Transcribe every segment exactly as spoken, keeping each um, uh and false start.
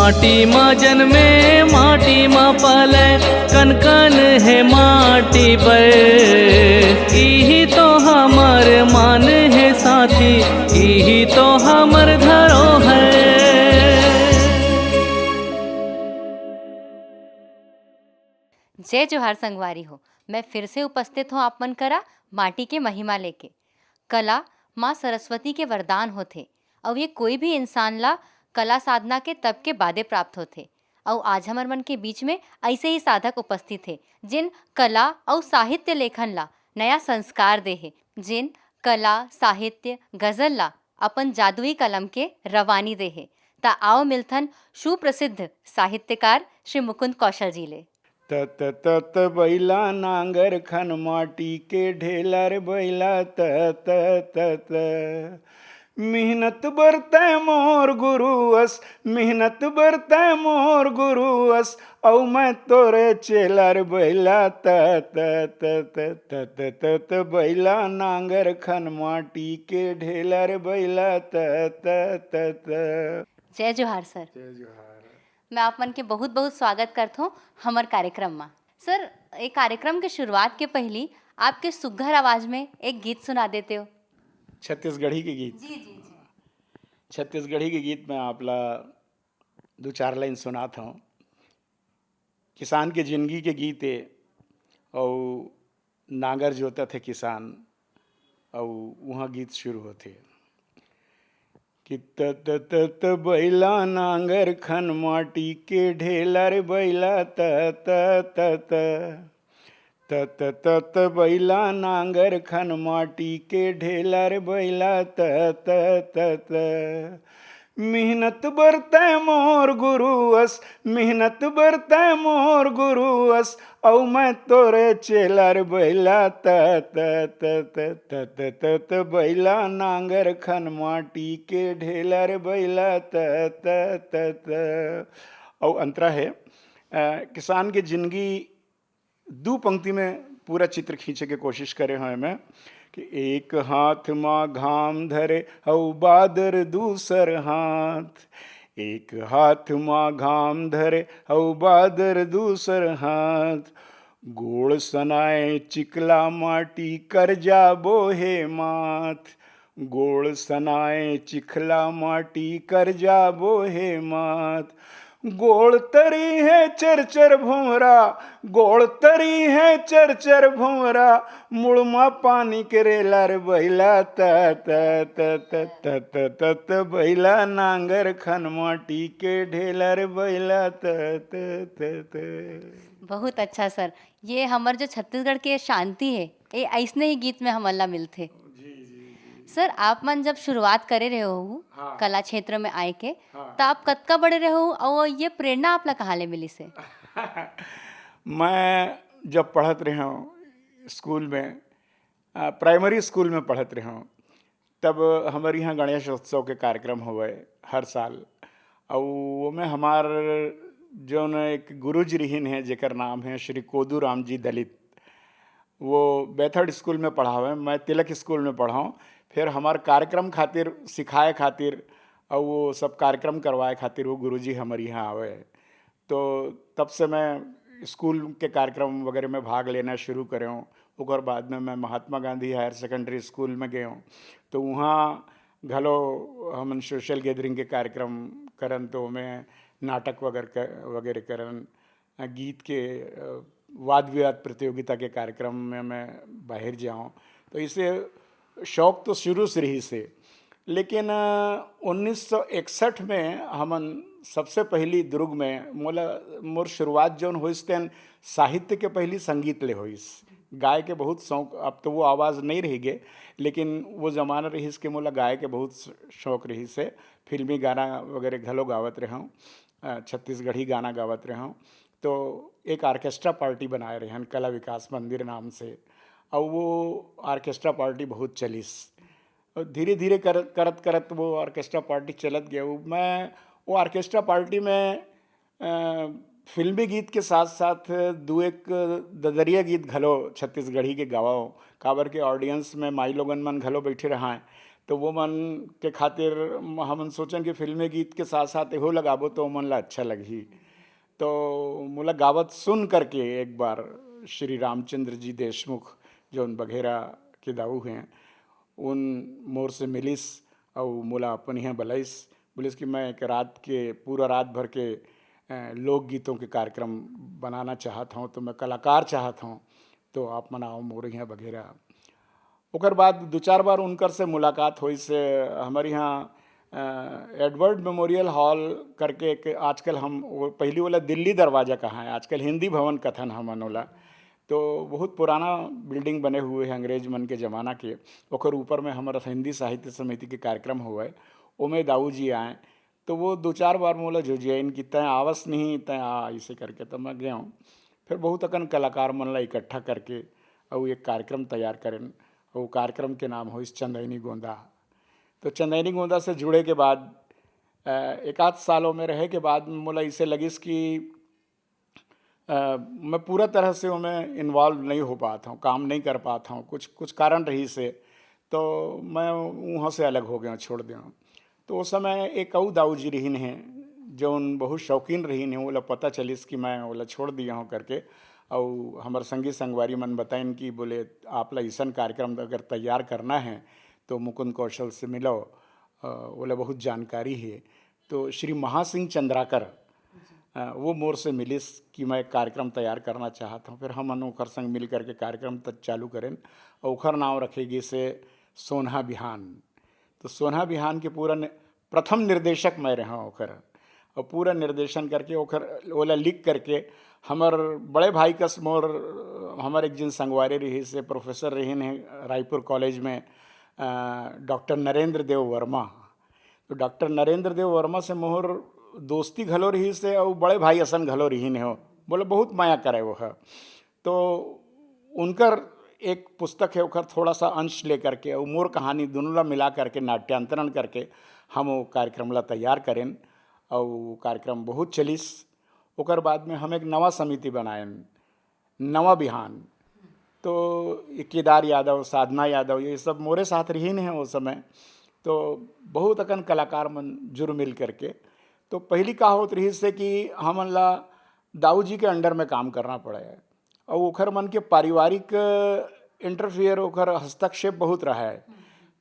माटी मा जन्मे, माटी मा पले, कन कन हे माटी बर। इही तो हमर मान हे साथी, इही तो हमर धरोहर। जय जोहार संगवारी हो, मैं फिर से उपस्थित हूँ आप मन करा माटी के महिमा लेके। कला माँ सरस्वती के वरदान होथे, अउ ये कोई भी इंसान ला कला साधना के तप के बादे प्राप्त होथे। अउ आज हमर मन के बीच में ऐसे ही साधक उपस्थित हे, जिन कला अउ साहित्य लेखन ला नया संस्कार दे हे, जिन कला, साहित्य, गजल ला अपन जादुई कलम के रवानी दे हे। त आओ मिलथन सुप्रसिद्ध साहित्यकार श्री मुकुंद कौशल जी ले। तत तत बैला नांगर खन माटी के ढेलर बैला तत तत। मेहनत बर तै मोर गुरु अस, मेहनत बर तै मोर गुरु अस, अउ मैं तोरे चेलर बैला तत तत तत तत बैला नांगर खन माटी के ढेलर बैला तत तत। जय जोहार सर। जय जोहार। मैं आप मन के बहुत बहुत स्वागत करत हूँ हमर कार्यक्रम मा। सर, ये कार्यक्रम के शुरुआत के पहली आपके सुघर आवाज में एक गीत सुना देते हो। छत्तीसगढ़ी के गीत। जी जी जी। छत्तीसगढ़ी के गीत मैं आपला दो चार लाइन सुनात हूँ। किसान के जिंदगी के गीत ए, अउ नांगर जोतत हे किसान, अउ उहाँ गीत शुरू होथे कि तत तत बैला नांगर खन माटी के ढेलर बैला तत तत। तत तत बैला नांगर खन माटी के ढेलर बैला तत तत। मेहनत बर तै मोर गुरु अस, मेहनत बर तै मोर गुरु अस, अउ मैं तोरे चेलर बैला तत तत तत तत बैला नांगर खन माटी के ढेलर बैला तत तत। अउ अंतरा हे, अ, किसान के जिंदगी दू पंक्ति में पूरा चित्र खींचे के कोशिश करे हंव एमे कि एक हाथ मा घाम धरे अउ बादर दूसर हाथ, एक हाथ मा घाम धरे अउ बादर दूसर हाथ, गोड़ सनाए चिकला माटी कर जाबो हे माथ, गोड़ सनाए चिखला माटी कर जाबो हे माथ। गोड़ तरी हे चर चर भोंवरा, गोड़ तरी हे चर चर भोंवरा, मुड़ मा पानी के रेलर बैला त त त त त त त त बैला नांगर खन माटी के ढेलर बैला त त त त। बहुत अच्छा सर, ये हमर जो छत्तीसगढ़ के शांति हे, ये ऐसने ही गीत में हमन ला मिलथे। जी, जी, जी। सर, आप मन जब शुरुआत करे रहे हो हाँ। कला क्षेत्र में आए के, हाँ। त आप कतका बड़े रहे हो अउ ये प्रेरणा आप ला कहाँ ले मिलिस हे? मैं जब पढ़त रहे हूँ स्कूल में, अ, प्राइमरी स्कूल में पढ़त रहे हूँ, तब हमर यहाँ गणेश उत्सव के कार्यक्रम होवे हर साल। अउ ओमे हमार जौन एक गुरुजी रहिन हे, जेकर नाम हे श्री कोदू राम जी दलित, वो बेथर्ड स्कूल में पढ़ावे, मैं तिलक स्कूल में पढ़ाऊँ। फिर हमार कार्यक्रम खातिर, सिखाए खातिर, अउ वो सब कार्यक्रम करवाए खातिर वो गुरुजी हमर यहाँ आवे। तो तब से मैं स्कूल के कार्यक्रम वगैरह में भाग लेना शुरू करे हूँ। ओकर बाद में मैं Mahatma Gandhi higher secondary school में गए हूँ, तो वहाँ घलो हमन सोशल गैदरिंग के कार्यक्रम करन, तो ओमे नाटक वगैरह क-, वगैरह करन, अ, गीत के, अ, वाद विवाद प्रतियोगिता के कार्यक्रम में मैं बाहर जाऊँ। तो इसे शौक तो शुरू से रहिस हे, लेकिन, अ, उन्नीस सौ इकसठ में हमन सबसे पहली दुर्ग में, मोला, मोर शुरुआत जौन होइस तेन साहित्य के पहली संगीत ले होइस। गाय के बहुत शौक, अब तो वो आवाज़ नहीं रह गे, लेकिन वो ज़माना रहिस के मोला गाय के बहुत श-, शौक रहिस हे। फिल्मी गाना वगैरह घलो गावत रहूँ, अ, छत्तीसगढ़ी गाना गावत रहूँ। तो एक ऑर्केस्ट्रा पार्टी बनाए रहन कला विकास मंदिर नाम से, और वो ऑर्केस्ट्रा पार्टी बहुत चलिस। और धीरे धीरे कर, करत करत वो ऑर्केस्ट्रा पार्टी चलत गया। वो, मैं वो ऑर्केस्ट्रा पार्टी में, अ, फिल्मी गीत के साथ साथ दू एक ददरिया गीत घलो छत्तीसगढ़ी के गावा, काबर के ऑडियंस में माई लोगन मन घलो बैठे रहा। तो वो मन के खातिर हमन सोचन कि फिल्मी गीत के साथ साथ एहो ला गाबो तो ओमन ला अच्छा लगही। तो मोला गावत सुन करके एक बार श्री रामचंद्र जी देशमुख, जौन बघेरा के दाऊ हैं, उन मोर से मिलिस अउ मोला अपन इहाँ बलाइस। बोलिस कि मैं एक रात के, पूरा रात भर के, अ, लोकगीतों के कार्यक्रम बनाना चाहत हौं, तो मैं कलाकार चाहत हौं, तो आप मन आओ मोर इहाँ बघेरा। ओकर बाद दू चार बार उनकर से मुलाकात होइस। हमर इहाँ, अ, एडवर्ड मेमोरियल हॉल करके एक, आजकल हम वो, पहिली वाला दिल्ली दरवाजा कहां है, आजकल हिंदी भवन कथन हमन ओला। तो बहुत पुराना बिल्डिंग बने हुए हैं अंग्रेज मन के जमाना के, ओकर ऊपर में हमर हिंदी साहित्य समिति के कार्यक्रम हुए, ओमे दाऊ जी आए। तो वो दो चार बार मोला झुझियाइन कि तैं आवस नहीं, तैं आ, इसे करके तो मैं गया हूँ। फिर बहुत अकन कलाकार मन ला इकट्ठा करके अउ एक कार्यक्रम तैयार करेन, अउ कार्यक्रम के नाम होइस चंदैनी गोंदा। तो चंदैनी गोंदा से जुड़े के बाद, अ, एक आध सालों में रहे के बाद मोला इसे लगिस कि अ, मैं पूरा तरह से ओमे इन्वॉल्व नहीं हो पात हौं, काम नहीं कर पात हौं, कुछ, कुछ कारण रहिस हे, तो मैं उहाँ से अलग हो गया हौं, छोड़ दे हौं। तो उस समय एक अउ दाऊ जी रहिन हे, जौन बहुत शौकीन रहिन हे, ओला पता चलिस कि मैं ओला छोड़ दिया हौं करके। अउ हमर संगी संगवारी मन बताइन कि बोले, "आप ला अइसन कार्यक्रम अगर तैयार करना है, तो मुकुंद कौशल से मिलो, अ, ओला बहुत जानकारी हे।" तो श्री महासिंह चंद्राकर, अ, वो मोर से मिलिस कि मैं एक कार्यक्रम तैयार करना चाहत हौं। फिर हमन ओकर संग मिल करके कार्यक्रम त चालू करेन, अउ ओकर नाम रखे गिस हे सोनहा बिहान। तो सोनहा बिहान के पूरा नि-, प्रथम निर्देशक मैं रहे हौं ओकर, अउ पूरा निर्देशन करके ओकर, ओला लिख करके हमर बड़े भाई कस मोर, हमर एक जिन संगवारी रहिस हे, प्रोफेसर रहिन हे रायपुर कॉलेज में, अ, डॉक्टर नरेंद्र देव वर्मा। तो डॉक्टर नरेंद्र देव वर्मा से मोर दोस्ती घलो रहिस हे अउ बड़े भाई असन घलो रहिन हे, बोले बहुत मया करे वो ह। तो उनकर एक पुस्तक हे, ओकर थोड़ा सा अंश लेकर के अउ मोर कहानी दोनों ला मिला करके नाट्यांतरण करके हम वो कार्यक्रम ला तैयार करेन अउ कार्यक्रम बहुत चलिस। ओकर बाद में हम एक नवा समिति बनाएन, नवा बिहान। तो ये केदार यादव, साधना यादव, ये सब मोरे साथ रहिन हे वो समय। तो बहुत अकन कलाकार मन जुर मिल करके। तो पहिली का होत रहिस हे कि हमन ला दाऊ जी के अंडर में काम करना पड़े, अउ ओखर मन के पारिवारिक इंटरफेयर, ओखर हस्तक्षेप बहुत रहे।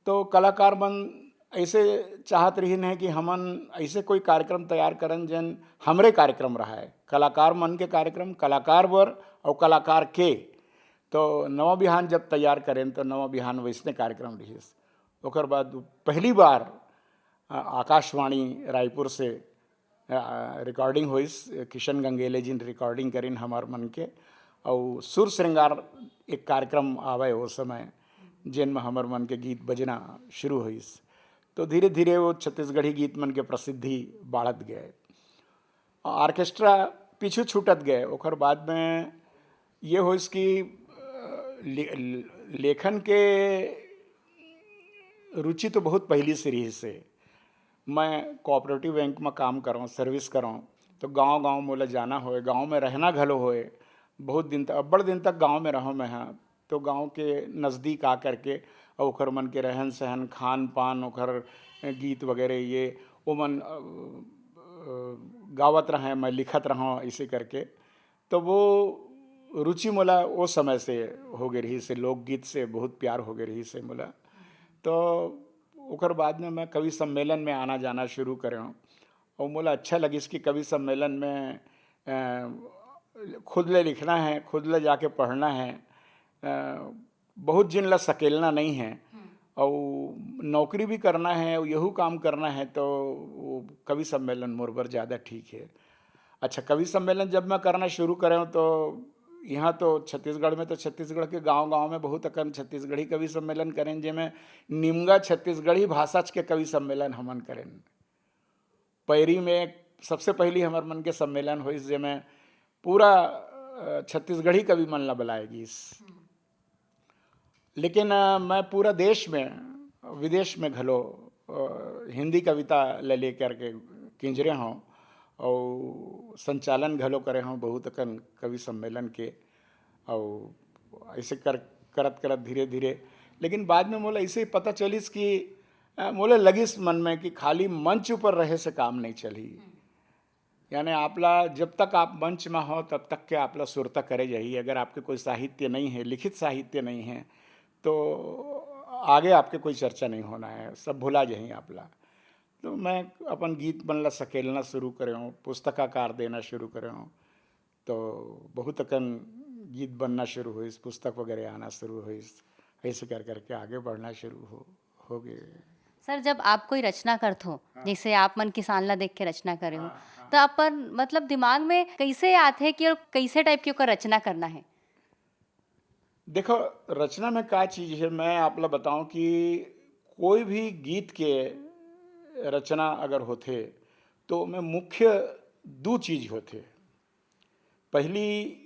तो कलाकार मन ऐसे चाहत रहिन हे कि हमन ऐसे कोई कार्यक्रम तैयार करन, जेन हमरे कार्यक्रम रहे, कलाकार मन के कार्यक्रम, कलाकार बर अउ कलाकार के। तो नवा बिहान जब तैयार करेन, तो नवा बिहान वैसने कार्यक्रम रहिस। ओकर बाद पहली बार, अ, आकाशवाणी रायपुर से, अ, रिकॉर्डिंग होइस, किशन गंगेले जी ने रिकॉर्डिंग करिन हमर मन के, अउ सुर श्रृंगार एक कार्यक्रम आवे ओ समय, जेन में हमर मन के गीत बजना शुरू होइस। तो धीरे-धीरे वो छत्तीसगढ़ी गीत मन के प्रसिद्धि बाढ़त गए। ऑर्केस्ट्रा पीछू छूटत गए। ओकर बाद में ये होइस कि, अ, ले-, लेखन के रुचि तो बहुत पहिली से रहिस हे। मैं कोऑपरेटिव बैंक में काम करौं, सर्विस करौं, तो गांव-गांव मोला जाना होए, गांव में रहना घलो होए। बहुत दिन तक, अब्बड़ दिन तक गांव में रहौं मैं ह, तो गांव के नज़दीक आ करके अउ ओखर मन के रहन-सहन, खान-पान, ओखर गीत वगैरह ये ओमन, अ, अ, गावत रहंय, मैं लिखत रहौं, अइसे करके। तो वो रुचि मोला ओ समय से हो गे रहिस हे, लोकगीत से बहुत प्यार हो गे रहिस हे मोला। तो ओकर बाद में मैं कवि सम्मेलन में आना-जाना शुरू करेंव। अउ मोला अच्छा लगिस कि कवि सम्मेलन में, अ, खुद ले लिखना हे, खुद ले जाके पढ़ना हे, अ, बहुत जिन ला सकेलना नइ हे, हम्म। अउ नौकरी भी करना हे, अउ यहू काम करना हे, तो वो कवि सम्मेलन मोर बर ज़्यादा ठीक हे। अच्छा, कवि सम्मेलन जब मैं करना शुरू करेंव, तो इहाँ तो छत्तीसगढ़ में, तो छत्तीसगढ़ के गांव-गांव में बहुत अकन छत्तीसगढ़ी कवि सम्मेलन करेन, जेमे निमगा छत्तीसगढ़ी भाषा के कवि सम्मेलन हमन करेन। पैरी में सबसे पहिली हमर मन के सम्मेलन होइस, जेमे पूरा, अ, छत्तीसगढ़ी कवि मन ला बलाए गीस। हम्म। लेकिन, अ, मैं पूरा देश में, विदेश में घलो, अ, हिंदी कविता ले लेकर के किंजरे हौं, अउ संचालन घलो करे हौं बहुत अकन कवि सम्मेलन के। अउ ऐसे कर, करत करत धीरे धीरे, लेकिन बाद में मोला ऐसे ही पता चलिस कि अ, मोला लगिस मन में कि खाली मंच ऊपर रहे से काम नहीं चलही। यानी आपला, जब तक आप मंच में हो, तब तक के आपला सुरता करे जाही। अगर आपके कोई साहित्य नहीं है, लिखित साहित्य नहीं है, तो आगे आपके कोई चर्चा नहीं होना है, सब भुला जाही आपला। तो मैं अपन गीत मन ला सकेलना शुरू करे हूँ, पुस्तकाकार देना शुरू करे हूँ, तो बहुत अकन गीत बनना शुरू होइस, पुस्तक वगैरह आना शुरू होइस। ऐसे कर करके आगे बढ़ना शुरू हो हो गए। सर, जब आप कोई रचना करत हो, जैसे आप मन किसान ला देख के रचना करे हो, तो अपन, मतलब, दिमाग में कैसे आथे कि और कैसे टाइप की ओकर रचना करना है? देखो, रचना में का चीज है, मैं आप ला बताऊं कि कोई भी गीत के रचना अगर होथे, तो में मुख्य दू चीज होथे। पहली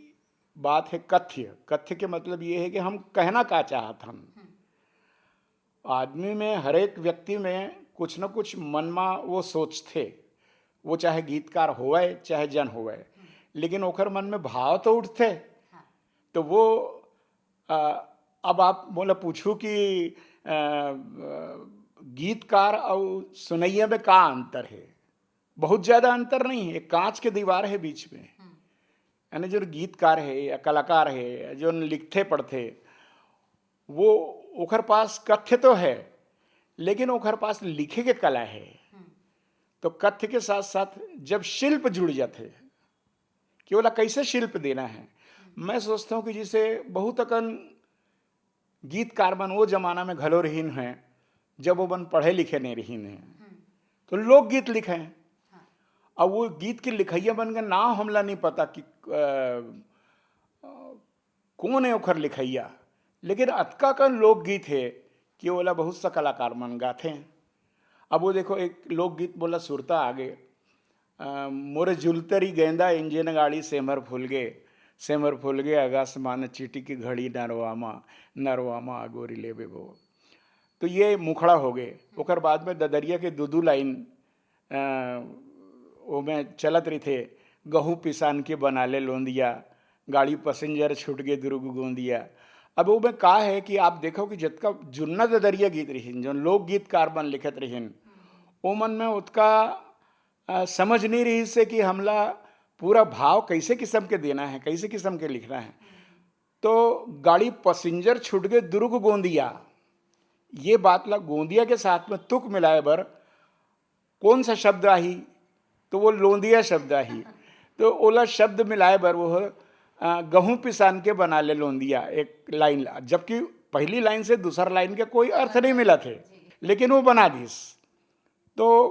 बात है कथ्य। कथ्य के मतलब ये है कि हम कहना का चाहत हन। आदमी में, हर एक व्यक्ति में कुछ न कुछ मन में वो सोचथे, वो चाहे गीतकार होवय, चाहे जन होवय, लेकिन ओकर मन में भाव तो उठथे। तो वो, अ, अब आप मोला पूछू कि, अ, गीतकार अउ सुनैया में का अंतर है? बहुत ज़्यादा अंतर नहीं है, कांच के दीवार है बीच में। यानी जो गीतकार है या कलाकार है, जो लिखथे पढ़थे, वो, ओकर पास कथ्य तो है, लेकिन ओकर पास लिखे के कला है। तो कथ्य के साथ साथ जब शिल्प जुड़ जाथे कि ओला कैसे शिल्प देना है, मैं सोचता हूँ कि जैसे बहुत अकन गीतकार मन वो जमाना में घलो रहिन हैं, जब वो मन पढ़े लिखे नहीं रहिन हैं, तो लोकगीत लिखे हैं। अब वो गीत के लिखैया मन के नाम हमला नहीं पता कि, अ, अ, कौन है ओखर लिखैया, लेकिन अतका कन लोकगीत है कि ओला बहुत सा कलाकार मन गाथे हैं। अब वो देखो, एक लोकगीत मोला सुरता आगे, अ, मोरे जुलतरी गेंदा इंजन गाड़ी सेमर फूल गे, सेमर फूल गे आकाशमान चिटी की घड़ी नरवामा, नरवामा आगोरी लेबे बो। तो ये मुखड़ा हो गए। ओकर बाद में ददरिया के दू दू लाइन, अ, ओमे चलत रहिथे, गहूँ पिसान के बना ले लोंदिया, गाड़ी पैसेंजर छूट गे दुर्ग गोंदिया। अब ओमे का है कि आप देखो कि जतका जुन्ना ददरिया गीत रहिन, जो लोक गीतकार मन लिखत रहिन, ओमन में ओतका, अ, समझ नहीं रहिस से कि हमला पूरा भाव कैसे किस्म के देना है, कैसे किस्म के लिखना है। तो गाड़ी पैसेंजर छूट गे दुर्ग गोंदिया, ये बात ला गोंदिया के साथ में तुक मिलाए बर कौन सा शब्द आही? तो वो लोंदिया शब्द आही। तो ओला शब्द मिलाए बर वो, अ, गहूँ पिसान के बना ले लोंदिया, एक लाइन ला, जबकि पहली लाइन से दूसर लाइन के कोई अर्थ नहीं मिलत हे, लेकिन वो बना दिस। तो,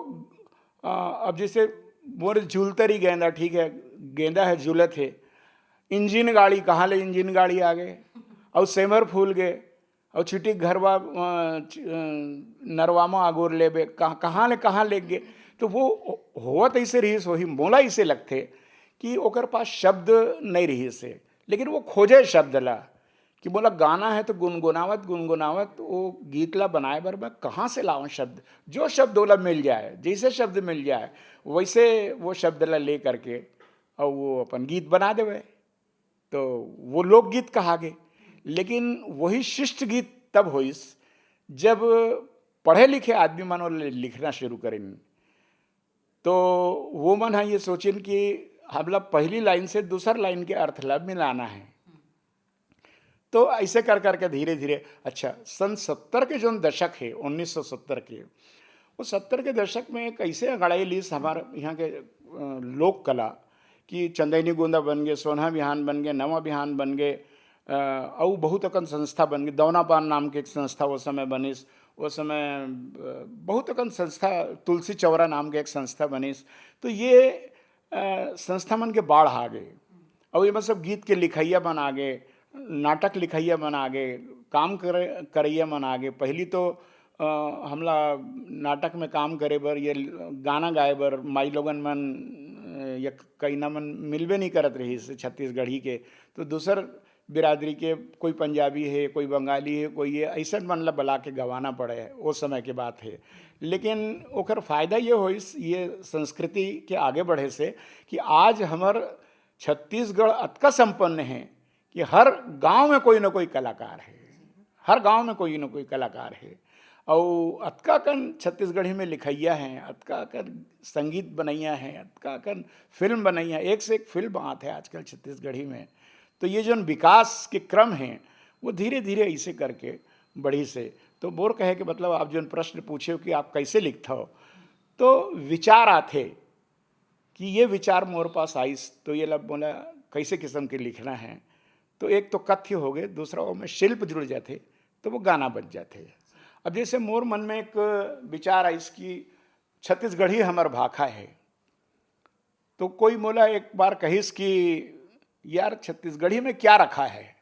अ, अब जैसे मोर झूलतरी गेंदा, ठीक है, गेंदा है, झूलत है, इंजन गाड़ी, कहाँ ले इंजन गाड़ी आ गए, और सेमर फूल गए, और छिटी घरवा, अ, च-, अ, नरवामा आगोर लेबे, कहाँ, कहाँ ले, कहाँ ले गए। तो वो हो-, होवत ऐसे रहिस, वही मोला ऐसे लगथे कि ओकर पास शब्द नहीं रहिस हे, लेकिन वो खोजे शब्द ला कि मोला गाना है तो गुनगुनावत, गुनगुनावत वो गीत ला बनाए बर मैं कहाँ से लाऊं शब्द। जो शब्द ओला मिल जाए, जैसे शब्द मिल जाए, वैसे वो शब्द ला ले करके और वो अपन गीत बना देवे। तो वो लोकगीत कहा गे। लेकिन वही शिष्ट गीत तब होइस, जब पढ़े लिखे आदमी मन ओला लिखना शुरू करिन। तो वो मन ह ये सोचिन कि हमला पहली लाइन से दूसर लाइन के अर्थ ला मिलाना है। तो ऐसे कर करके धीरे धीरे, अच्छा, सन सत्तर के जोन दशक है, उन्नीस सौ सत्तर के, वो सत्तर के दशक में एक ऐसे अंगड़ाई लीस हमारे यहाँ के, अ, लोक कला, कि चंदैनी गोंदा बन गए, सोनहा बिहान बन गए, नवा बिहान बन गए, अ, अउ बहुत अकन संस्था बन गए। दौनापान नाम के एक संस्था वो समय बनिस, वो समय, अ, बहुत अकन संस्था, तुलसी चौरा नाम के एक संस्था बनिस। तो ये, अ, संस्था मन के बाढ़ आ गए, अउ एमा सब गीत के लिखैया मन आ गए, नाटक लिखैया मन आ गए, काम करे, करैया मन आ गए। पहली तो, अ, हमला नाटक में काम करे बर, ये गाना गाए बर माई लोगन मन, अ, या कईना मन मिलबे नहीं करत रहिस छत्तीसगढ़ी के। तो दूसर बिरादरी के, कोई पंजाबी है, कोई बंगाली है, कोई ये, ऐसन मन ला बला के गवाना पड़े, वो समय के बात है। लेकिन ओकर फायदा ये होइस, ये संस्कृति के आगे बढ़े से, कि आज हमर छत्तीसगढ़ अतका संपन्न है कि हर गांव में कोई ना कोई कलाकार है, हर गांव में कोई ना कोई कलाकार है। अउ अतका कन छत्तीसगढ़ी में लिखइया हैं, अतका कन संगीत बनइया हैं, अतका कन फिल्म बनइया, एक से एक फिल्म आत है आजकल छत्तीसगढ़ी में। तो ये जोन विकास के क्रम हैं, वो धीरे धीरे ऐसे करके बढ़ी से। तो मोर कहे के मतलब, आप जोन प्रश्न पूछे हो कि आप कैसे लिखत हो, तो विचार आथे कि ये विचार मोर पास आइस, तो ये लब मोला कैसे किस्म के लिखना है। तो एक तो कथ्य हो गए, दूसरा ओमे शिल्प जुड़ जाथे, तो वो गाना बन जाथे। अब जैसे मोर मन में एक विचार आइस कि छत्तीसगढ़ी हमर भाखा है, तो कोई मोला एक बार कहिस कि यार, छत्तीसगढ़ी में क्या रखा है?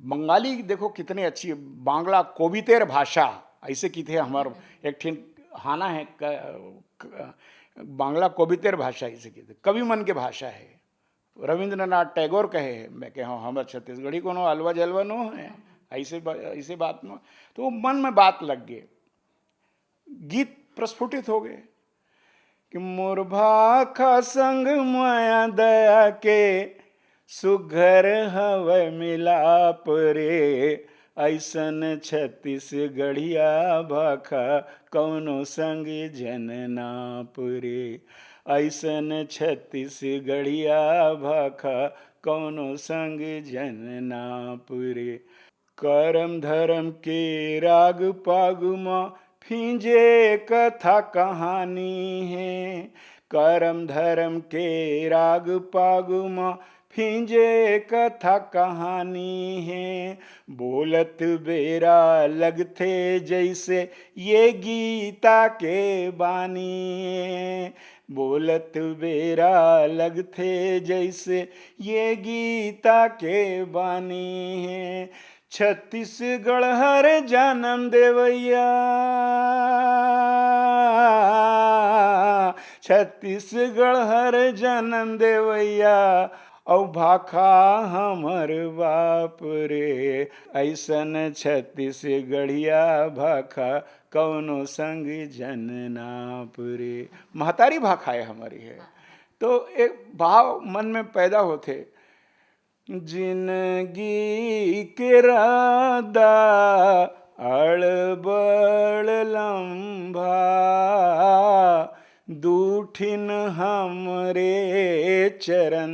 बंगाली देखो कितने अच्छी, बांग्ला कवितेर भाषा, ऐसे की थे हमर एक ठिन हाना है क, क, बांग्ला कवितेर भाषा, ऐसे की थे कवि मन के भाषा है। रविंद्रनाथ टैगोर कहे, मैं कहे, हाँ, हमर छत्तीसगढ़ी कोनो अलवा जलवा नो है, ऐसे बा-, ऐसे बात नो। तो वो मन में बात लग गए, गीत प्रस्फुटित हो गए कि मोर भाखा संग माया दया के सुघर हवय मिलाप रे, ऐसन छत्तीसगढ़िया भाखा कौनो संग जन नाप रे, ऐसन छत्तीसगढ़िया भाखा कौनो संग जन नाप रे। करम धरम के राग पाग म फिंजे कथा कहानी हे। करम धरम के राग पाग म फिंजे कथा कहानी हे। बोलत बेरा लगथे जैसे ये गीता के बानी हे। बोलत बेरा लगथे जैसे ये गीता के बानी हे। छत्तीसगढ़ हर जन्म देवैया, छत्तीसगढ़ हर जन्म देवैया, अउ भाखा हमर बाप रे, ऐसन छत्तीसगढ़िया भाखा कौनो संग जन नाप रे। महतारी भाखा है हमारी है। तो एक भाव मन में पैदा होथे, जिनगी के रादा अड़बड़ लंबा, दू ठिन हमरे चरण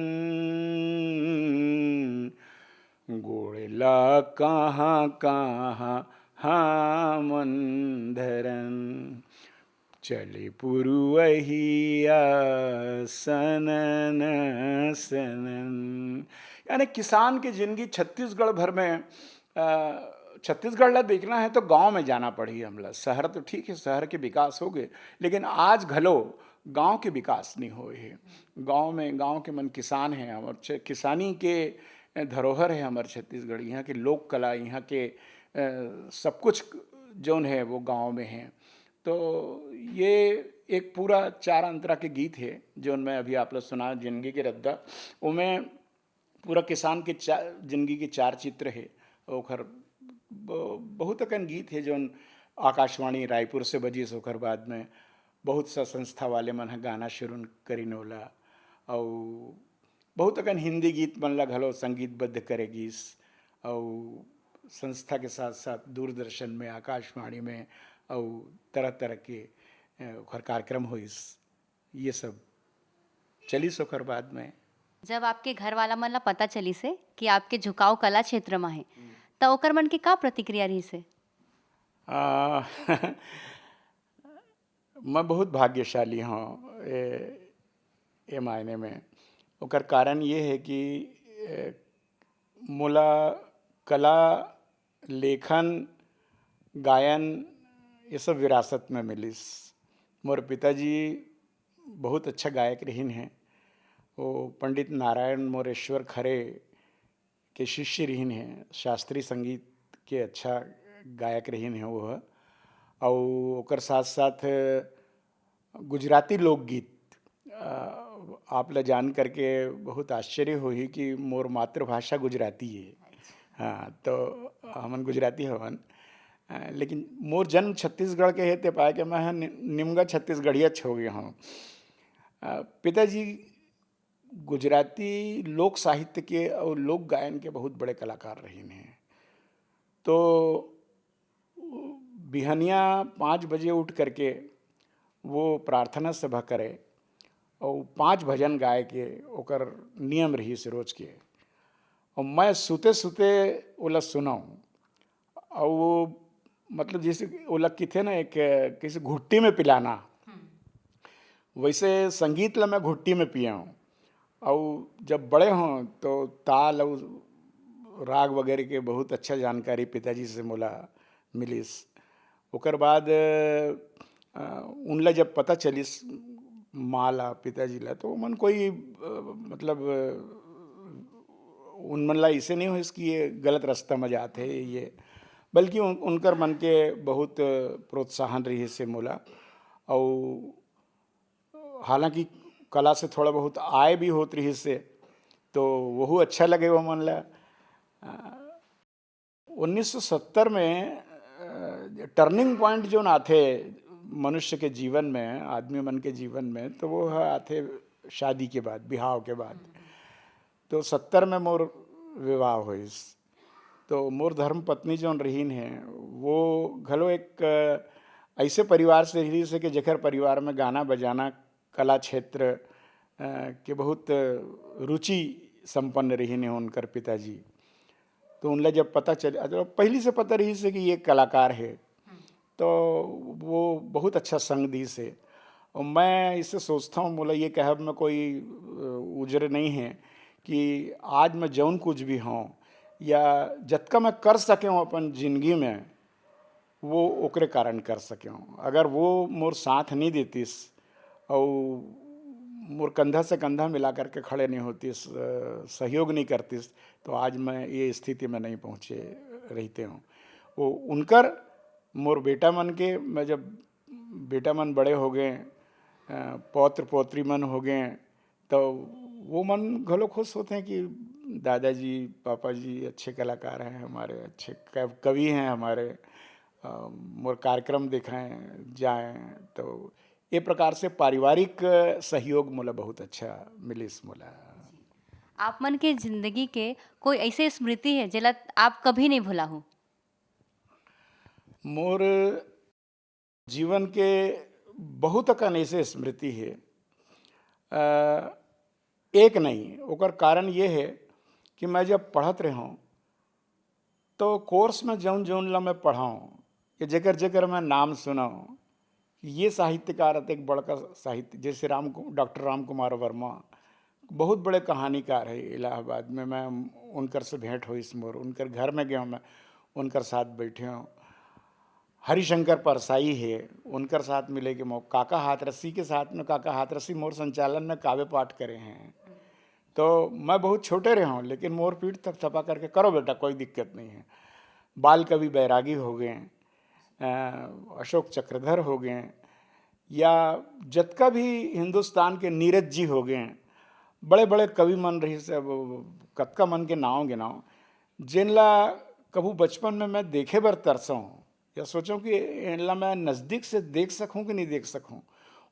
गोड़ ला कहाँ कहाँ हमन धरन। चले पुरुवहिया सनन सनन। यानी किसान की जिंदगी छत्तीसगढ़ भर में, अ, छत्तीसगढ़ ला देखना है तो गांव में जाना पड़ही हमला। शहर तो ठीक है, शहर के विकास हो गए, लेकिन आज घलो गांव के विकास नहीं होए हे। गांव में, गांव के मन किसान हैं, हमर छ-, किसानी के धरोहर है हमर छत्तीसगढ़। यहाँ के लोक कला, यहाँ के, अ, सब कुछ जौन है वो गांव में है। तो ये एक पूरा चार अंतरा के गीत है, जौन मैं अभी आप लोग सुना, जिंदगी के रद्दा, ओमे पूरा किसान के चा-, जिंदगी के चार चित्र है। ओखर ब-, बहुत अकन गीत है, जौन आकाशवाणी रायपुर से बजिस, ओखर बाद में बहुत सा संस्था वाले मन ह गाना शुरू करिन ओला, अउ बहुत अकन हिंदी गीत मन ला घलो संगीतबद्ध करे गीस, अउ संस्था के साथ साथ दूरदर्शन में, आकाशवाणी में, अउ तरह तरह के, अ, ओखर कार्यक्रम होइस। ये सब चलिस ओकर बाद में। जब आपके घर वाला मन ला पता चलिस हे कि आपके झुकाव कला क्षेत्र म हे, त ओकर मन के का प्रतिक्रिया रहिस हे? आ, मैं बहुत भाग्यशाली हूँ ए, ए मायने में। ओकर कारण ये है कि ए, मोला कला, लेखन, गायन, ये सब विरासत में मिलिस। मोर पिताजी बहुत अच्छा गायक रहिन हे। वो पंडित नारायण मोरेश्वर खरे के शिष्य रहिन हे, शास्त्रीय संगीत के अच्छा गायक रहिन हे वो ह। अउ ओकर साथ साथ गुजराती लोकगीत, अ, आप ला जान करके बहुत आश्चर्य होही कि मोर मातृभाषा गुजराती है। हाँ, तो हमन गुजराती हवन, अ, लेकिन मोर जन्म छत्तीसगढ़ के हे, ते पाए के मैं ह नि-, निमगा छत्तीसगढ़िया हो गया हूँ। अ, पिताजी गुजराती लोक साहित्य के और लोक गायन के बहुत बड़े कलाकार रहिन हे। तो बिहनिया पाँच बजे उठ करके वो प्रार्थना सभा करे और पांच भजन गाए के ओकर नियम रहिस रोज के। और मैं सुते सुते ओला सुनाऊँ। और वो, मतलब, जैसे ओला किथे ना, एक किसी घुट्टी में पिलाना, वैसे संगीत ला मैं घुट्टी में पिए हूँ। और जब बड़े हों तो ताल और राग वगैरह के बहुत अच्छा जानकारी पिताजी से मोला मिलिस। ओकर बाद अ, उनला जब पता चलिस, माँ ला, पिताजी ला, तो उमन कोई, अ, मतलब, अ, उन मन ला इसे नहीं होइस कि ये गलत रास्ता में जात है ये, बल्कि उन, उनकर मन के बहुत प्रोत्साहन रहिस हे मोला। और हालांकि कला से थोड़ा बहुत आय भी होत रहिस हे, तो वहू अच्छा लगे वो मन ला। अ, उन्नीस सौ सत्तर में, अ, टर्निंग पॉइंट जोन आथे मनुष्य के जीवन में, आदमी मन के जीवन में, तो वो ह आथे शादी के बाद, बिहाव के बाद। तो सत्तर में मोर विवाह होइस। तो मोर धर्म पत्नी जोन रहीन हे, वो घलो एक, अ, ऐसे परिवार से रहिस हे कि जेकर परिवार में गाना बजाना, कला क्षेत्र, अ, के बहुत रुचि संपन्न रहीन हे उनकर पिताजी। तो उनला जब पता चल, मतलब, पहली से पता रहिस हे कि ये कलाकार हे, तो वो बहुत अच्छा संग दिस हे। और मैं इसे सोचता हूँ, मोला ये कहब में कोई, अ, उजर नहीं है कि आज मैं जौन कुछ भी हूँ या जतका मैं कर सके हूँ अपन जिंदगी में, वो ओकरे कारण कर सके हूँ। अगर वो मोर साथ नहीं देतिस और मोर कंधा से कंधा मिला करके खड़े नहीं होतिस, अ, सहयोग नहीं करतिस, तो आज मैं ये स्थिति में नहीं पहुँचे रहते हूँ। वो उनकर, मोर बेटा मन के, मैं जब बेटा मन बड़े हो गए, अ, पौत्र पौत्री मन हो गए, तो वो मन घलो खुश होते हैं कि दादाजी, पापा जी अच्छे कलाकार हैं हमारे, अच्छे कव-, कवि हैं हमारे, अ, मोर कार्यक्रम दिखाएं, जाएं। तो ये प्रकार से पारिवारिक सहयोग मोला बहुत अच्छा मिलिस मोला। आप मन के जिंदगी के कोई ऐसे स्मृति है जेला आप कभी नहीं भुला हो? मोर जीवन के बहुत अकन ऐसे स्मृति हे। अ, एक नहीं, ओकर कारण ये हे कि मैं जब पढ़त रहूँ, तो कोर्स में जौन जौन ला मैं पढ़ाऊँ, या जेकर जेकर मैं नाम सुनाऊँ, ये साहित्यकार अतेक बड़का साहित्य, जैसे राम कु-, डॉक्टर राम कुमार वर्मा, बहुत बड़े कहानीकार है इलाहाबाद में। मैं उनकर से भेंट होइस मोर, उनकर घर में गया मैं, उनकर साथ बैठे हूँ। हरिशंकर परसाई है, उनकर साथ मिले के मौका, काका हाथरसी के साथ में, काका हाथरसी मोर संचालन में काव्य पाठ करे हैं। तो मैं बहुत छोटे रहे हूँ, लेकिन मोर पीठ थपथपा करके, "करो बेटा, कोई दिक्कत नहीं है।" बाल कवि बैरागी हो गए, अ, अशोक चक्रधर हो गए, या जतका भी हिंदुस्तान के नीरज जी हो गए, बड़े-बड़े कवि मन रहिस, अब कतका मन के नाव गिनाव, जेन ला कभू बचपन में मैं देखे बर तरसों, या सोचों कि एन ला मैं नजदीक से देख सकूं कि नहीं देख सकूं,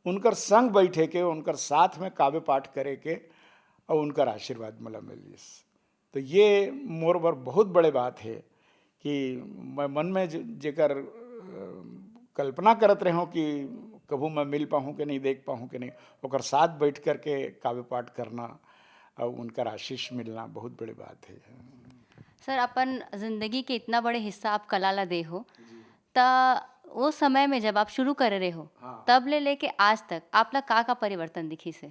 उनकर संग बैठे के, उनकर साथ में काव्य पाठ करे के, और उनकर आशीर्वाद मोला मिलिस। तो ये मोर बर बहुत बड़े बात है कि मैं मन में जे-, जेकर, अ, कल्पना करत रहूं कि कभू मैं मिल पाहूं कि नहीं, देख पाहूं कि नहीं, ओकर साथ बैठ करके काव्य पाठ करना और उनकर आशीष मिलना बहुत बड़ी बात है। सर, अपन जिंदगी के इतना बड़े हिस्सा आप कला ला दे हो, त वो समय में जब आप शुरू करे रहे हो, हाँ। तब ले लेके आज तक आप ला का का परिवर्तन दिखिस हे?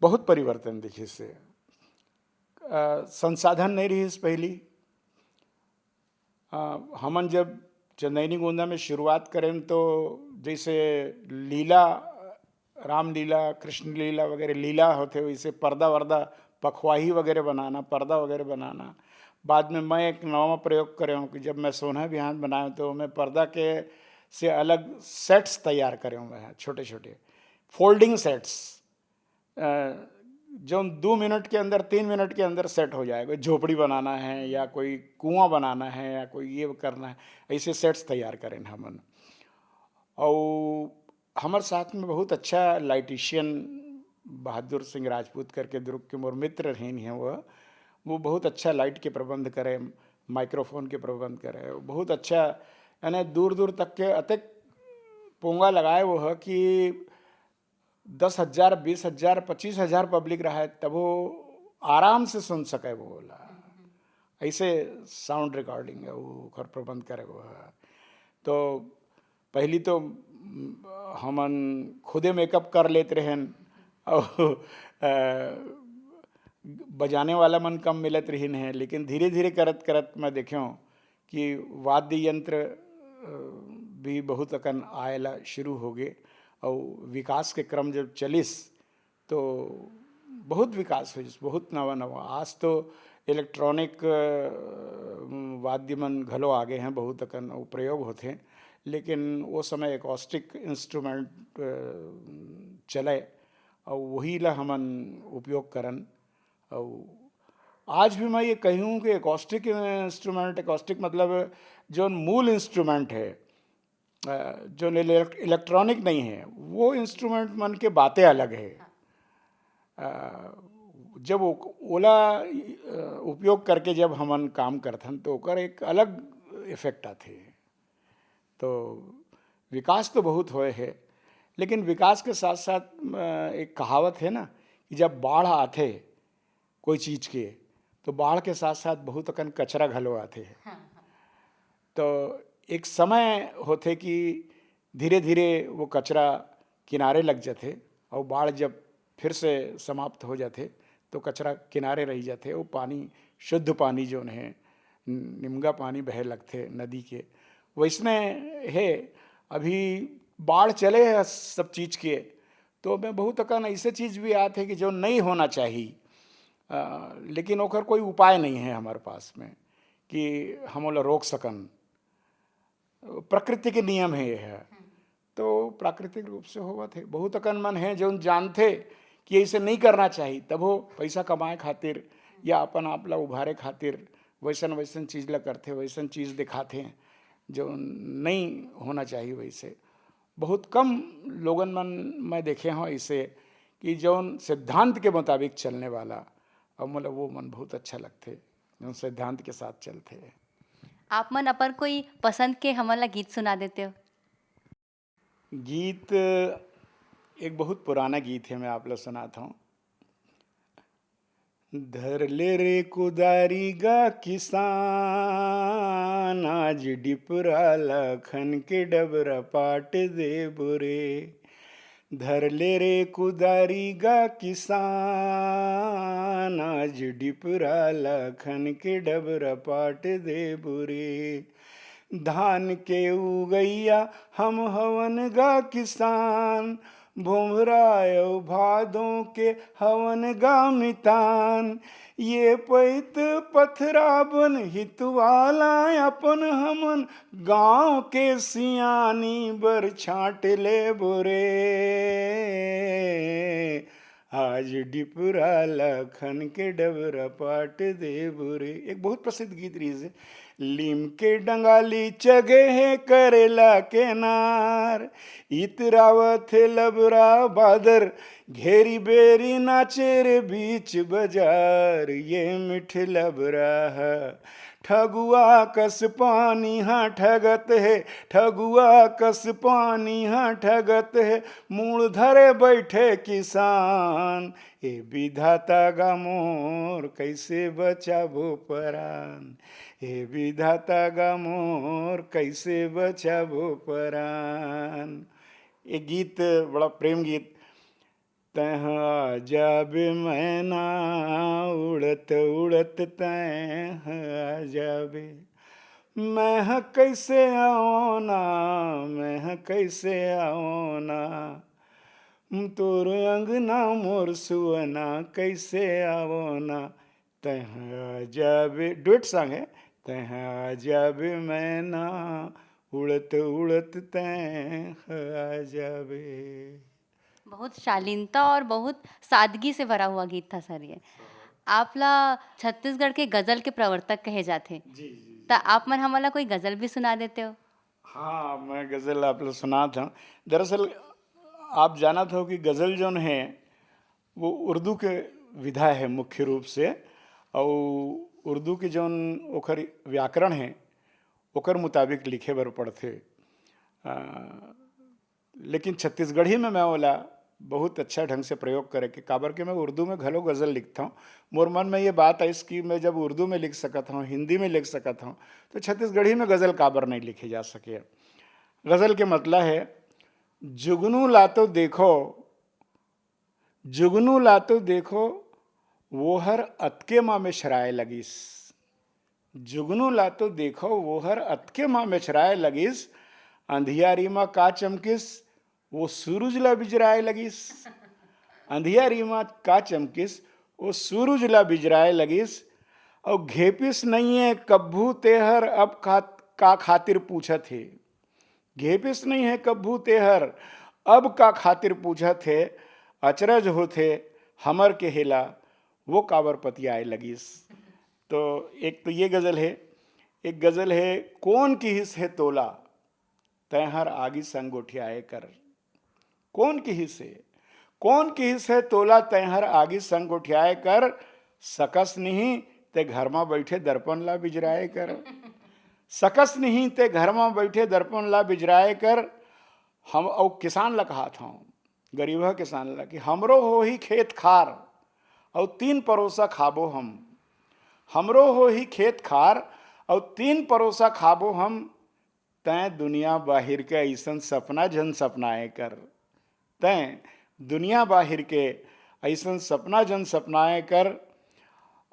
बहुत परिवर्तन दिखिस हे। अ, संसाधन नहीं रहिस पहली। अ, हमन जब चंदैनी गोंदा में शुरुआत करेन, तो जैसे लीला, रामलीला, कृष्ण लीला वगैरह लीला होथे, वैसे पर्दा वर्दा, पखवाही वगैरह बनाना, पर्दा वगैरह बनाना। बाद में मैं एक नवा प्रयोग करे हूँ कि जब मैं सोना बिहान बनाए, तो मैं पर्दा के से अलग सेट्स तैयार करे हूँ मैं, छोटे छोटे फोल्डिंग सेट्स, अ, जौन दो मिनट के अंदर, तीन मिनट के अंदर सेट हो जाए। कोई झोपड़ी बनाना है या कोई कुआं बनाना है या कोई ये करना है, ऐसे सेट्स तैयार करें हमन। और हमारे साथ में बहुत अच्छा लाइटिशियन बहादुर सिंह राजपूत करके दुर्ग के मोर मित्र रहीन हैं, वह, वो बहुत अच्छा लाइट के प्रबंध करे, माइक्रोफोन के प्रबंध करे, बहुत अच्छा यानी दूर दूर तक के अतेक पोंगा लगाए वो ह कि दस हजार, बीस हजार, पच्चीस हजार पब्लिक रहे, तब वो आराम से सुन सके वो ओला। ऐसे साउंड रिकॉर्डिंग है, वो ओकर प्रबंध करे वो है। तो पहली तो, म, हमन खुदे मेकअप कर लेत रहेन, और अ, बजाने वाला मन कम मिलत रहिन है, लेकिन धीरे धीरे करत करत मैं देखेंव कि वाद्य यंत्र, अ, भी बहुत अकन आए ला शुरू हो गे, और विकास के क्रम जब चलिस, तो बहुत विकास होइस, बहुत नवा नवा। आज तो इलेक्ट्रॉनिक, अ, वाद्य मन घलो आगे हैं, बहुत अकन वो प्रयोग होथे, लेकिन वो समय एकॉस्टिक इंस्ट्रूमेंट, अ, चले, और वही ला हमन उपयोग करन। और आज भी मैं ये कहूँ कि एकॉस्टिक इंस्ट्रूमेंट, एकॉस्टिक मतलब जो मूल इंस्ट्रूमेंट है, अ, जो इलेक्ट्रॉनिक नहीं है, वो इंस्ट्रूमेंट मन के बातें अलग है। अ, जब वो, ओला, अ, उपयोग करके जब हमन काम करथन, तो ओकर एक अलग इफेक्ट आथे। तो विकास तो बहुत होए है, लेकिन विकास के साथ साथ, अ, एक कहावत है ना कि जब बाढ़ आथे कोई चीज के, तो बाढ़ के साथ साथ बहुत अकन कचरा घलो आथे। तो एक समय होथे कि धीरे धीरे वो कचरा किनारे लग जाथे, और बाढ़ जब फिर से समाप्त हो जाथे, तो कचरा किनारे रह जाथे। वो पानी, शुद्ध पानी जोन है, निमगा पानी बहे लगथे नदी के, वैसने है। अभी बाढ़ चले है सब चीज के, तो मैं बहुत अकन ऐसे चीज भी आथे कि जो नहीं होना चाहिए, अ, लेकिन ओकर कोई उपाय नहीं है हमारे पास में कि हम ओला रोक सकन। प्रकृति के नियम है यह। तो प्राकृतिक रूप से होवत है। बहुत अकन मन है जोन जानथे कि ऐसे नहीं करना चाहिए, तब वो पैसा कमाए खातिर या अपन आप ला उभारे खातिर वैसन वैसन चीज ला करथे, वैसन चीज दिखाथे जो नहीं होना चाहिए। वैसे बहुत कम लोगन मन मैं देखे हूँ ऐसे कि जौन सिद्धांत के मुताबिक चलने वाला, और मतलब वो मन बहुत अच्छा लगथे, जौन सिद्धांत के साथ चलथे। आप मन अपन कोई पसंद के हमन ला गीत सुना देते हो? गीत, एक बहुत पुराना गीत है, मैं आप ला सुनात हूँ। धर ले रे कुदारी गा किसान, आज डिपरा ला खन के डबरा पाट देबो रे। धर ले रे कुदारी गा किसान, आज डिपरा ला खन के डबरा पाट देबो रे। धान के उगैया हम हवन गा किसान, भोंभरा अउ भादों के हवन गा मितान। ये पैत पथरा बन हितवाला अपन हमन, गाँव के सियानी बर छाँट लेबो रे। आज डिपरा ला खन के डबरा पाट देबो रे। एक बहुत प्रसिद्ध गीत रहिस हे। लीम के डंगाली चघे हे करेला के नार, इतरावत हे लबरा बादर, घेरी बेरी नाचे रे बीच बजार, ये मिठ लबरा ह। ठगुआ कस पानी हा ठगत हे, ठगुआ कस पानी हा ठगत हे, मूड़ धरे बैठे किसान। ए विधाता गा मोर, कैसे बचाबो परान? ए विधाता गा मोर, कैसे बचाबो परान? ये गीत बड़ा प्रेम गीत। तैं ह आ जाबे मैना, उड़त उड़त तैं ह आ जाबे। मैं ह कैसे आवना, मैं ह कैसे आवना, तोर अंगना मोर सुअना, कैसे आवना। तैं ह आ जाबे, डुएट सॉन्ग है। तैं ह आ जाबे मैना, उड़त उड़त तैं ह आ जाबे। बहुत शालीनता और बहुत सादगी से भरा हुआ गीत था सर ये। आप ला छत्तीसगढ़ के गजल के प्रवर्तक कहे जाथे। जी, जी, जी। त आप मन हमन ला कोई गजल भी सुना देते हो? हाँ, मैं गजल आप ला सुनात हूँ। दरअसल आप जानत हो कि गजल जौन है, वो उर्दू के विधा है मुख्य रूप से, और उर्दू के जौन ओखर व्याकरण है, ओकर मुताबिक लिखे बर पड़थे। अ, लेकिन छत्तीसगढ़ी में मैं ओला बहुत अच्छा ढंग से प्रयोग करे के, काबर के मैं उर्दू में घलो गज़ल लिखथौं। मोर मन में ये बात आइस कि मैं जब उर्दू में लिख सकत हौं, हिंदी में लिख सकत हौं, तो छत्तीसगढ़ी में गज़ल काबर नहीं लिखे जा सके। गज़ल के मतलब है, जुगनू ला तो देखो, जुगनू ला तो देखो, वो हर अतके मा मेछराए लगिस। जुगनू ला तो देखो, वो हर अतके मा मेछराए लगिस। अंधियारी मा का चमकिस, वो सूरज ला बिजराए लगिस। अंधियारी मा का चमकिस, वो सूरज ला बिजराए लगिस। अउ घेपिस नइये कभू तेहर, अब का, का खातिर पूछत हे। घेपिस नइये कभू तेहर, अब का खातिर पूछत हे। अचरज होथे हमर केहे ला, वो काबर पतियाए लगिस। तो एक तो ये गज़ल है, एक गज़ल है, कोन किहिस हे तोला, तैंहर आगी संग गोठियाए कर। कोन किहिस हे, कोन किहिस हे तोला, तैंहर आगी संग गोठियाए कर। सकस नहीं ते घर मा बैठे दर्पण ला बिजराए कर। सकस नहीं ते घर मा बैठे दर्पण ला बिजराए कर। हम अउ किसान ला कहात हौं, गरीबहा किसान ला, कि हमरो होही खेत खार अउ तीन परोसा खाबो हम। हमरो होही खेत खार अउ तीन परोसा खाबो हम। तैं दुनिया बाहिर के अइसन सपना झन सपनाए कर। तैं दुनिया बाहिर के अइसन सपना झन सपनाए कर।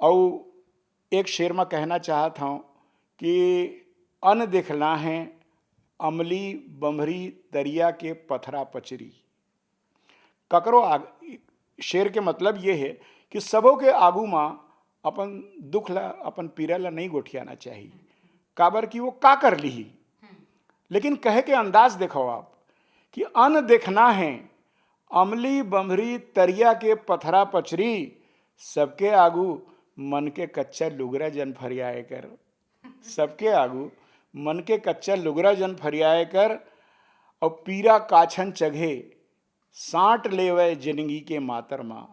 अउ एक शेर म कहना चाहत हौं कि अन देखना हे अमली, बम्हरी, तरिया के पथरा पचरी। ककरो आग-, शेर के मतलब ये हे कि सबो के आगू म अपन दुख ला, अपन पीरा ला नहीं गोठियाना चाही, काबर कि वो का कर लिही। लेकिन कहे के अंदाज देखो आप कि अन देखना हे अमली, बम्हरी, तरिया के पथरा पचरी, सबके आगू मन के कच्चा लुगरा जन फरियाए कर। सबके आगू मन के कच्चा लुगरा जन फरियाए कर। अउ पीरा काछन चघे, सांट लेवय जिनगी के मातर मा।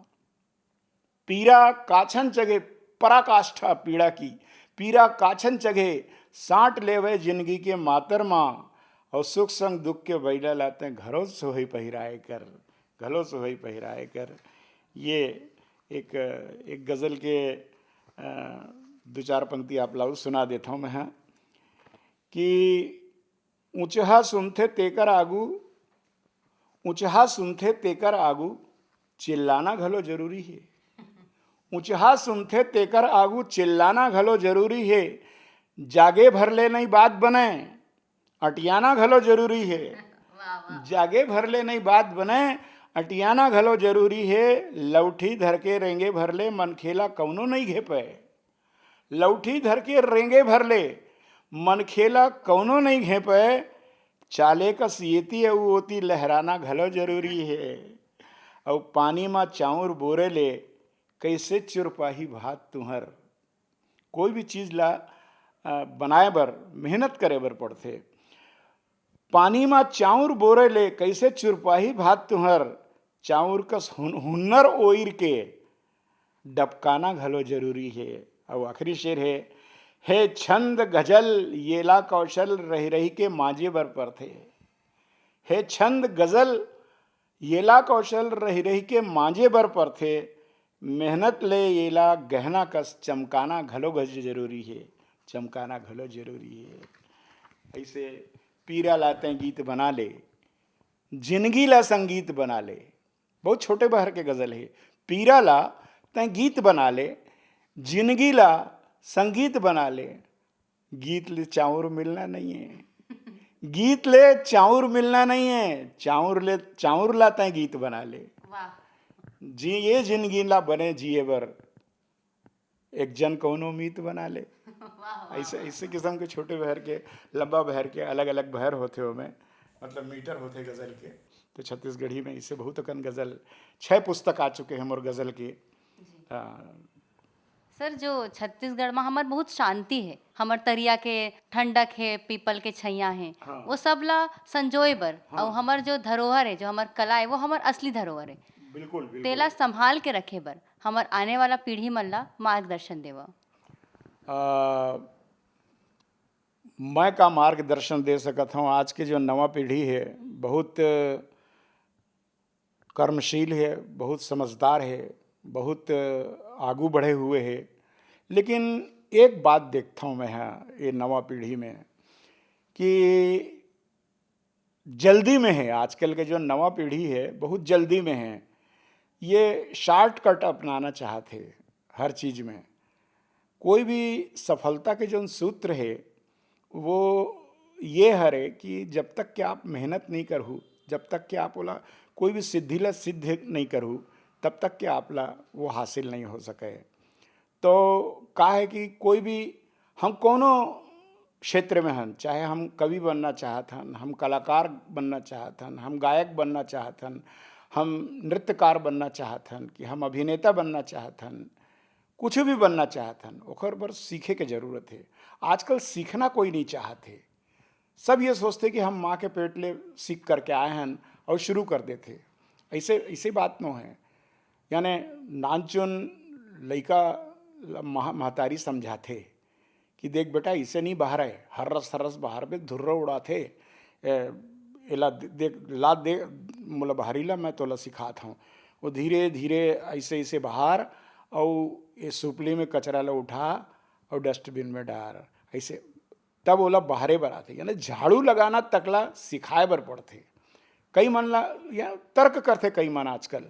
पीरा काछन चघे, पराकाष्ठा पीड़ा की, पीरा काछन चघे, सांट लेवय जिनगी के मातर मा। अउ सुख संग दुख के बइला ला तैं घलो सोहई पहिराए कर, घलो सोहई पहिराए कर। ये एक, एक गज़ल के, अ, दू चार पंक्ति आप ला अउ सुना देथौं मैं ह कि ऊंचहा सुनथे तेकर आगू, ऊंचहा सुनथे तेकर आगू चिल्लाना घलो जरूरी हे। ऊंचहा सुनथे तेकर आगू चिल्लाना घलो जरूरी हे। जागे भर ले नहीं बात बने, अटियाना घलो जरूरी हे। वाह, वाह। जागे भर ले नहीं बात बने, अटियाना घलो जरूरी हे। लौठी धर के रेंगे भर ले मनखेला कौनो नहीं घेपे। लौठी धर के रेंगे भर ले मनखेला कौनो नहीं घेपे। चाले कस येती अउ ओती लहराना घलो जरूरी हे। अउ पानी मा चाउर बोरे ले कइसे चुरपाही भात तुंहर। कोई भी चीज ला, अ, बनाए बर मेहनत करे बर पड़थे। पानी मा चाउर बोरे ले कइसे चुरपाही भात तुंहर। चाउर कस हुन-, हुन्नर ओइर के डबकाना घलो जरूरी हे। अउ आखिरी शेर हे, हे छंद गजल येला कौशल रहि रहि के मांजे बर परथे। हे छंद गजल येला कौशल रहि रहि के मांजे बर परथे। मेहनत ले येला गहना कस चमकाना घलो घज जरूरी हे, चमकाना घलो जरूरी हे। अइसे पीरा ला तैं गीत बना ले, जिनगी ला संगीत बना ले। बहुत छोटे बहर के गजल हे। पीरा ला तैं गीत बना ले, जिनगी ला संगीत बना ले। गीत ले चाउर मिलना नहीं है, गीत ले चाउर मिलना नहीं है, चाउर ले, चाउर ला तैं गीत बना ले। वाह। जी, ये जिनगी ला बने जिए बर एक जन कौनो मीत बना ले। वाह, वाह, ऐसे, वाह। ऐसे किस्म के छोटे बहर के, लंबा बहर के, अलग-अलग बहर होथे ओमे, मतलब मीटर होथे गजल के। तो छत्तीसगढ़ी में ऐसे बहुत अकन गजल, छह पुस्तक आ चुके हैं मोर गजल के। जी। हाँ। सर, जो छत्तीसगढ़ में हमर बहुत शांति है, हमर तरिया के ठंडक है, पीपल के छैया है, हाँ। वो सब ला संजोए बर, हाँ। और हमर जो धरोहर है, जो हमर कला है, वो हमर असली धरोहर है। बिल्कुल, बिल्कुल। तेला संभाल के रखे बर हमर आने वाला पीढ़ी मन ला मार्गदर्शन देवा। आ, मैं का मार्गदर्शन दे सकत हूँ? आज के जो नवा पीढ़ी है, बहुत कर्मशील है, बहुत समझदार है, बहुत आगू बढ़े हुए है। लेकिन एक बात देखता हूँ मैं, हाँ, ये नवा पीढ़ी में कि जल्दी में है। आजकल के जो नवा पीढ़ी है, बहुत जल्दी में है। ये शॉर्टकट अपनाना चाहत है हर चीज़ में। कोई भी सफलता के जो सूत्र है, वो ये हरे कि जब तक कि आप मेहनत नहीं करहू, जब तक कि आप ओला कोई भी सिद्धि ला सिद्ध नहीं करहू, तब तक कि आप ला वो हासिल नहीं हो सके। तो का है कि कोई भी, हम कोनो क्षेत्र में हन, चाहे हम कवि बनना चाहत हन, हम कलाकार बनना चाहत हन, हम गायक बनना चाहत हन, हम नृत्यकार बनना चाहत हन, कि हम अभिनेता बनना चाहत हन, कुछ भी बनना चाहत हन, ओकर बर सीखे के जरूरत है। आजकल सीखना कोई नहीं चाहत है। सब ये सोचते कि हम माँ के पेट ले सीख करके आए हन और शुरू कर देते। ऐसे, ऐसे बात नो है। यानी नानचुन लइका ल-, महा-, महतारी समझाथे कि देख बेटा, इसे नहीं बहारे, हर्रस हर्रस बहारबे, धुर्रा उड़ाथे, ए, एला दे-, देख, ला दे, मोला बहारी ला, मैं तोला सिखात हूँ। वो धीरे धीरे ऐसे ऐसे बहार, और ये सुपली में कचरा ला उठा और डस्टबिन में डार, ऐसे। तब ओला बहारे बर आथे। यानी झाड़ू लगाना तक ला सिखाए बर पड़थे। कई मन ला, या तर्क करथे कई मन आजकल,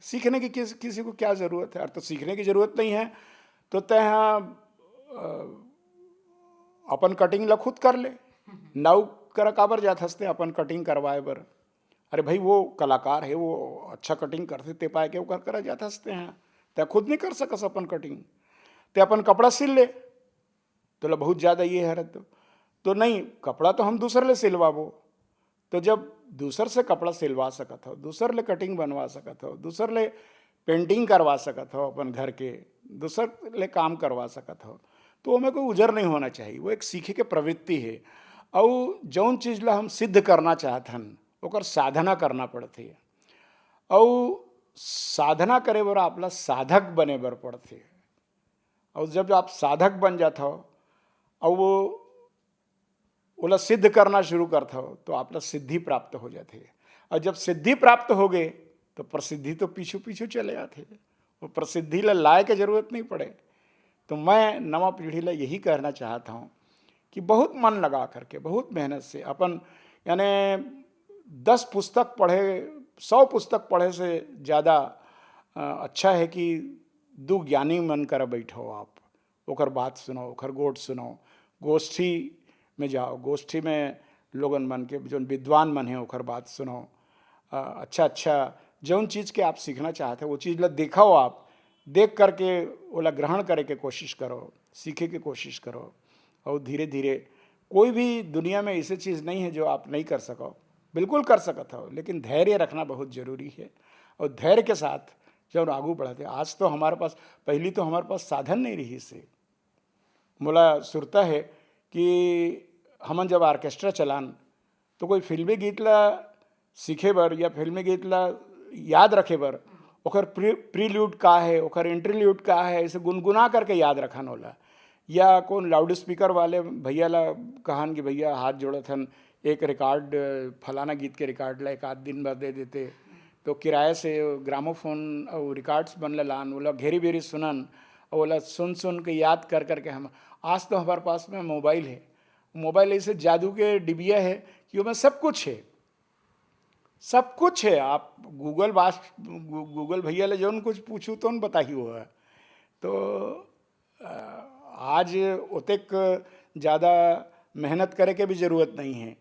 सीखने की किस, किसी को क्या ज़रूरत है? और तो सीखने की ज़रूरत नहीं है, तो तैं हा, अ, अपन कटिंग ला खुद कर ले। नाऊ करा काबर जात हस तैं अपन कटिंग करवाए बर? अरे भाई, वो कलाकार है, वो अच्छा कटिंग करथे, ते पाए के ओकर करा जात हस तैं हा। तैं खुद नहीं कर सकस अपन कटिंग, तैं अपन कपड़ा सिल ले। तोला बहुत ज़्यादा ये हरे तो, तो नहीं, कपड़ा तो हम दूसर ले सिलवाबो। तो जब दूसर से कपड़ा सिलवा सकत हो, दूसर ले कटिंग बनवा सकत हो, दूसर ले पेंटिंग करवा सकत हो अपन घर के, दूसर ले काम करवा सकत हो, तो ओमे कोई उजर नहीं होना चाहिए। वो एक सीखे के प्रवृत्ति है। और जौन चीज़ ला हम सिद्ध करना चाहत हन, ओकर साधना करना पड़थे। और साधना करे बर आप ला साधक बने बर पड़थे। और जब आप साधक बन जात हो और वो, ओला सिद्ध करना शुरू करत हो, तो आप ला सिद्धि प्राप्त हो जाथे। और जब सिद्धि प्राप्त हो गए, तो प्रसिद्धि तो पीछू पीछू चले आथे। वो प्रसिद्धि ला लाए के जरूरत नहीं पड़े। तो मैं नवा पीढ़ी ला यही कहना चाहता हूँ कि बहुत मन लगा करके, बहुत मेहनत से अपन, यानी दस पुस्तक पढ़े, सौ पुस्तक पढ़े से ज़्यादा, अ, अच्छा है कि दू ज्ञानी मन करा बैठो आप, ओकर बात सुनो, ओकर गोठ सुनो। गोष्ठी में जाओ, गोष्ठी में लोगन मन के, जौन विद्वान मन हैं, ओकर बात सुनो। अ, अच्छा, अच्छा, जौन चीज़ के आप सीखना चाहते हैं, वो चीज़ ला देखाओ आप, देख करके ओला ग्रहण करे के कोशिश करो, सीखे के कोशिश करो। और धीरे धीरे, कोई भी दुनिया में ऐसी चीज़ नहीं है जो आप नहीं कर सको, बिल्कुल कर सकत हो, लेकिन धैर्य रखना बहुत ज़रूरी है। और धैर्य के साथ जब आगू बढ़ते, आज तो हमारे पास, पहली तो हमारे पास साधन नहीं रहिस हे। मोला सुरता है कि हमन जब ऑर्केस्ट्रा चलान, तो कोई फिल्मी गीत ला सीखे बर या फिल्मी गीत ला याद रखे बर, ओकर प्री-, प्रील्यूड का है, ओकर इंटरल्यूड का है, ऐसे गुनगुना करके याद रखन ओला। या कौन लाउड स्पीकर वाले भैया ला कहन कि भैया, हाथ जोड़त हन, एक रिकॉर्ड, फलाना गीत के रिकॉर्ड ला एक आध दिन बर दे देते, तो किराए से ग्रामोफोन और रिकॉर्ड्स मन ला लान, ओला घेरी बेरी सुनन, और ओला सुन सुन के याद कर करके हम, आज तो हमारे पास में मोबाइल है। मोबाइल ऐसे जादू के डिबिया है कि ओमे सब कुछ है, सब कुछ है। आप गूगल बास-, गू-, गूगल भैया ले जौन कुछ पूछू, तौन बताही वो है। तो, अ, आज ओतेक ज़्यादा मेहनत करे के भी ज़रूरत नहीं है,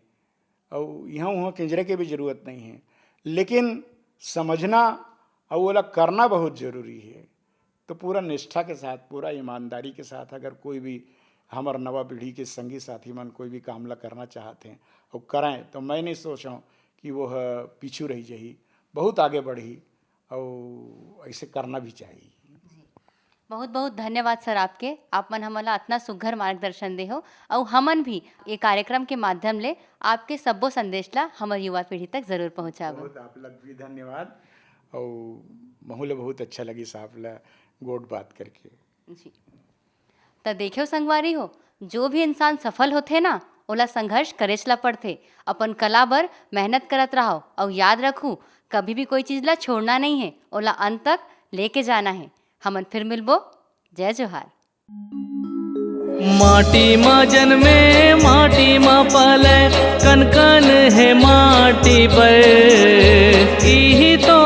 और यहाँ वहाँ किंजरे के भी ज़रूरत नहीं है, लेकिन समझना और ओला करना बहुत ज़रूरी है। तो पूरा निष्ठा के साथ, पूरा ईमानदारी के साथ अगर कोई भी हमर नवा पीढ़ी के संगी साथी मन कोई भी काम ला करना चाहत हैं और करें, तो मैं नहीं सोचूं कि वो ह पीछू रह जाही, बहुत आगे बढ़ही, और ऐसे करना भी चाहिए। जी। बहुत बहुत धन्यवाद सर आपके, आप मन हमन ला अतना सुघर मार्गदर्शन दे हो, अउ हमन भी ये कार्यक्रम के माध्यम ले आपके सब्बो संदेश ला हमर युवा पीढ़ी तक जरूर पहुँचाबो। बहुत आप लग भी धन्यवाद, और महू ला बहुत अच्छा लगिस आप ला गोठ बात करके। जी। त देखेव संगवारी हो, जो भी इंसान सफल होथे ना, ओला संघर्ष करेच ला पड़थे। अपन कला बर मेहनत करत रहव अउ याद रखू, कभी भी कोई चीज ला छोड़ना नहीं है, ओला अंत तक लेके जाना है। हमन फिर मिलबो। जय जोहार। माटी मा जन्मे, माटी मा पले, कन कन हे माटी बर। इही तो